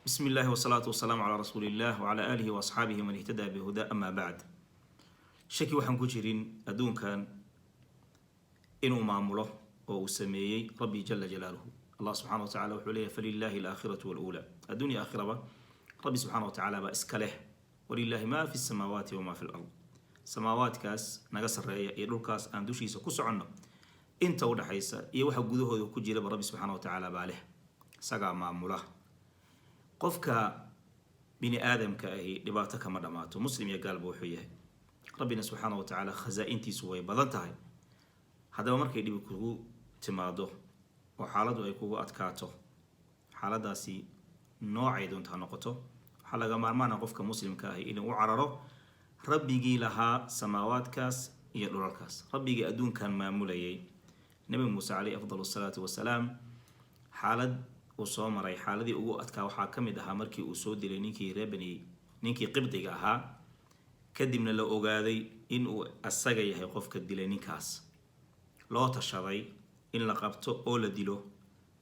بسم الله والصلاة والسلام على رسول الله وعلى آله وأصحابه من اهتدى بهداه، أما بعد. Shaki waxaan ku jirin adduunkan inuu maamulo oo uu sameeyey Rabbi jala jalaaluhu. Allah subxana wa tacala wuxuu leeyahy: فلله الآخرة والأولى. Adduunya aakhiraba Rabbi subxana wa tacaala baa iska leh. ولله ما في السماوات وما في الأرض. Samaawaadkaas naga sarreeya iyo dhulkaas aan dushiisa ku soconno inta u dhaxaysa iyo waxa gudahooda ku jiraba Rabbi subxaana wa tacaala baa leh, isagaa maamula. Qofka bini aadamka ahi dhibaato kama dhammaato, muslim iyo gaalba wuxuu yahay. Rabbina subxaana wa tacaala khasaa-intiisu way badan tahay. Haddaba markay dhibi kugu timaado oo xaaladdu ay kugu adkaato, xaaladaasi noocay doonta ha noqoto, waxaa laga maarmaana qofka muslimka ahi inuu u cararo Rabbigii lahaa samaawaadkaas iyo dhulalkaas, Rabbigii adduunkan maamulayay. Nabi Muuse caleyhi afdal asalaatu wasalaam xaalad uu soo maray, xaaladii ugu adkaa waxaa ka mid ahaa markii uu soo dilay ninkii reer bani, ninkii Qibdiga ahaa, kadibna la ogaaday in uu asaga yahay qofka dilay ninkaas. Loo tashaday in la qabto oo la dilo,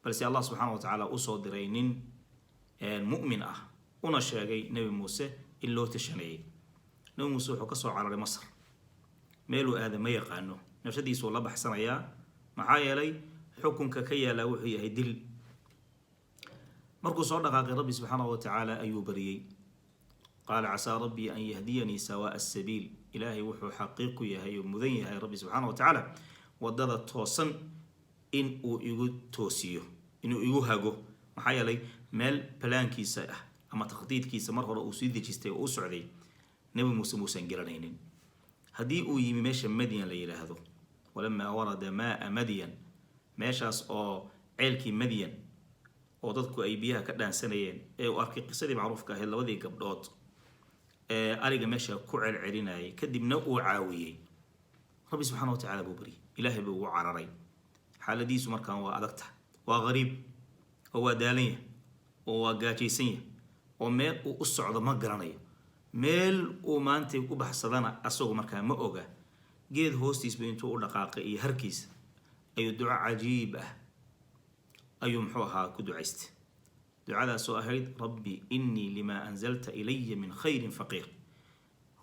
balse Allah subxaana wa tacaala usoo diray nin mu'min ah, una sheegay Nebi Muuse in loo tashanayay. Nebi Muuse wuxuu kasoo cararay Masar, meeluu aada ma yaqaano, nafsadiisuu la baxsanayaa, maxaa yeelay xukunka ka yaallaa wuxuu yahay dil. Markuu soo dhaqaaqay, Rabbi subxaana wa tacaala ayuu bariyey. قال عسى ربي أن يهديني سواء السبيل. Ilaahay wuxuu xaqiiq ku yahay oo mudan yahay Rabbi subxaana wa tacaala wadada toosan in uu igu toosiyo, inuu igu hago, maxaa yeelay meel balaankiisa ah ama takhdiidkiisa mar hore uu sii dejistay oo u socday Nebi Muuse muusan garanaynin. Haddii uu yimi meesha Madyan la yidhaahdo, ولما ورد ماء مدين, meeshaas oo ceelkii Madyan oo dadku ay biyaha ka dhaansanayeen, ee uu arkay qisadii macruufka ahayd, labadii gabdhood ee ariga meesha ku celcelinayay, kadibna uu caawiyey, Rabbi subxaana wa tacaala buu baryay, Ilaahay buu ugu cararay. Xaaladiisu markaan waa adagta, waa qariib oo waa daalan yahay oo waa gaajaysan yahay oo meel uu u socdo ma garanayo, meel uu maantay u baxsadana asagu markaa ma oga. Geed hoostiisbu intuu u dhaqaaqay iyo harkiisa ayuu duco cajiib ah ayuu muxuu ahaa ku ducaystay, ducadaasoo ahayd: رب إني لما أنزلت إلي من خير فقير،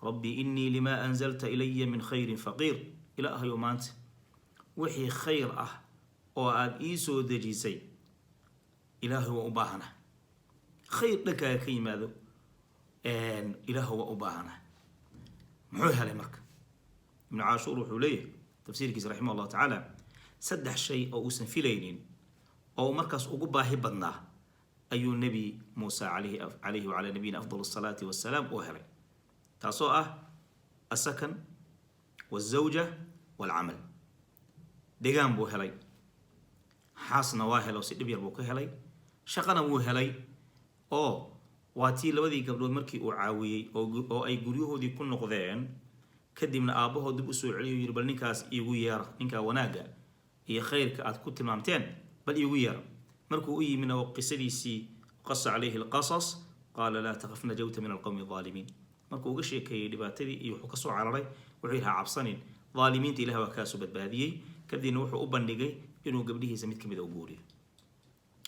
رب إني لما أنزلت إلي من خير فقير. Ilaahayo, maanta wixii khayr ah oo aada ii soo dejisay, Ilaahay, waa u baahana. Khayr dhankaaga ka yimaado, Ilaahu, waa u baahana. Muxuu helay marka? Ibnu Caashuur wuxuu leeyahay tafsiirkiisa raximah Allahu tacaala, saddex shay oo uusan filaynin oo markaas ugu baahi badnaa ayuu Nebi Muuse عليه وعلى نبينا أفضل الصلاة والسلام uu helay, taasoo ah السكن والزوجة والعمل. Degaan buu helay, xaasna waa helay oo si dhib yar buu ka helay, shaqana wuu helay oo waa tii labadii gabdhood markii uu caawiyey oo ay guryahoodii ku noqdeen, kadibna aabbahood dib usoo celiyo, yiri: "Bal ninkaas iigu yeera, ninkaa wanaagga iyo khayrka aad ku tilmaamteen bal iigu yeera." Markuu u yimina oo qisadiisii قص عليه القصص، قال لا تخف، نجوت من القوم الظالمين. Markuu uga sheekeeyey dhibaatadii iyo wuxuu kasoo cararay, wuxuu yidhi: "Ha cabsanin, dhaalimiinta Ilaah waa kaasoo badbaadiyey." Kadibna wuxuu u bandhigay inuu gabdhihiisa mid kamid a u guuriyo,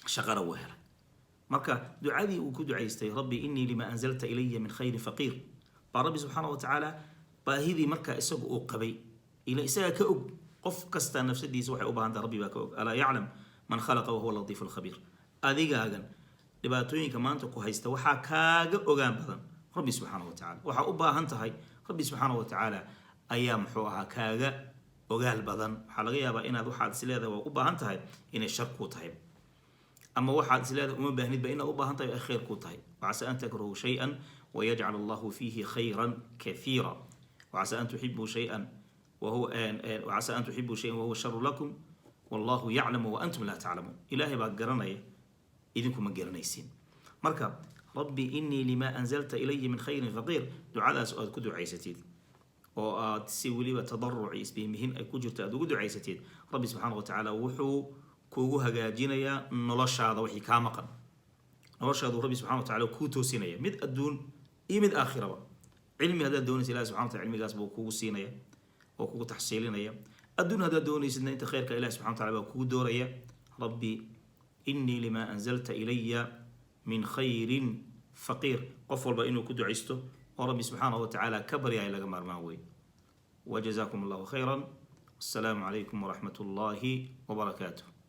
shaqana wuu helay. Marka ducadii uu ku ducaystay, رب إني لما أنزلت إلي من خير فقير, baa Rabbi subxaana wa tacaala baahidii markaa isagu uu qabay ila isagaa ka og. Qof kasta nafsadiisa waxay u baahan tahay Rabbi baa ka og. ألا يعلم من خلق وهو اللطيف الخبير. Adigaagan dhibaatooyinka maanta ku haysta waxaa kaaga ogaan badan Rabbi subxaana wa tacala. Waxaa u baahan tahay Rabbi subxaana wa tacaala ayaa muxuu ahaa kaaga ogaal badan. Waxaa laga yaabaa inaad waxaad is leedahay waa u baahan tahay inay shar kuu tahay, ama waxaad is leedahay uma baahnidba inaad u baahan tahay ay khayr kuu tahay. وعسى أن تكرهوا شيئا ويجعل الله فيه خيرا كثيرا، وعسى أن تحبوا شيئا وهو وعسى أن تحبوا شيئا وهو شر لكم، والله يعلم وأنتم لا تعلمون. Ilaahay baa garanaya, idinku ma garanaysiin. Marka رب إني لما أنزلت إلي من خير فقير, ducadaas oo aad ku ducaysatid oo aad si weliba tadaruc iyo isbihmihin ay ku jirto aad ugu ducaysatid, Rabbi subxaana wa tacaala wuxuu kuugu hagaajinayaa noloshaada. Wixii kaa maqan noloshaadu Rabbi subxana wa tacala kuu toosinaya, mid adduun iyo mid aakhiraba. Cilmi haddaad doonaysa, Ilahi subxana wa tacala cilmigaas buu kugu siinaya oo kugu taxsiilinaya. Adduun haddaad doonaysidna, inta khayrka Ilahi subxana wa tacala baa kugu dooraya. رب إني لما أنزلت إلي من خير فقير. Min khayrin faqiir. Qof walba inuu ku ducaysto oo Rabbi subxaanahu watacaala ka baryahay laga maarmaan wey. Wajazaakum Allahu khayran. Assalaamu calaykum waraxmat ullaahi wabarakaatuh.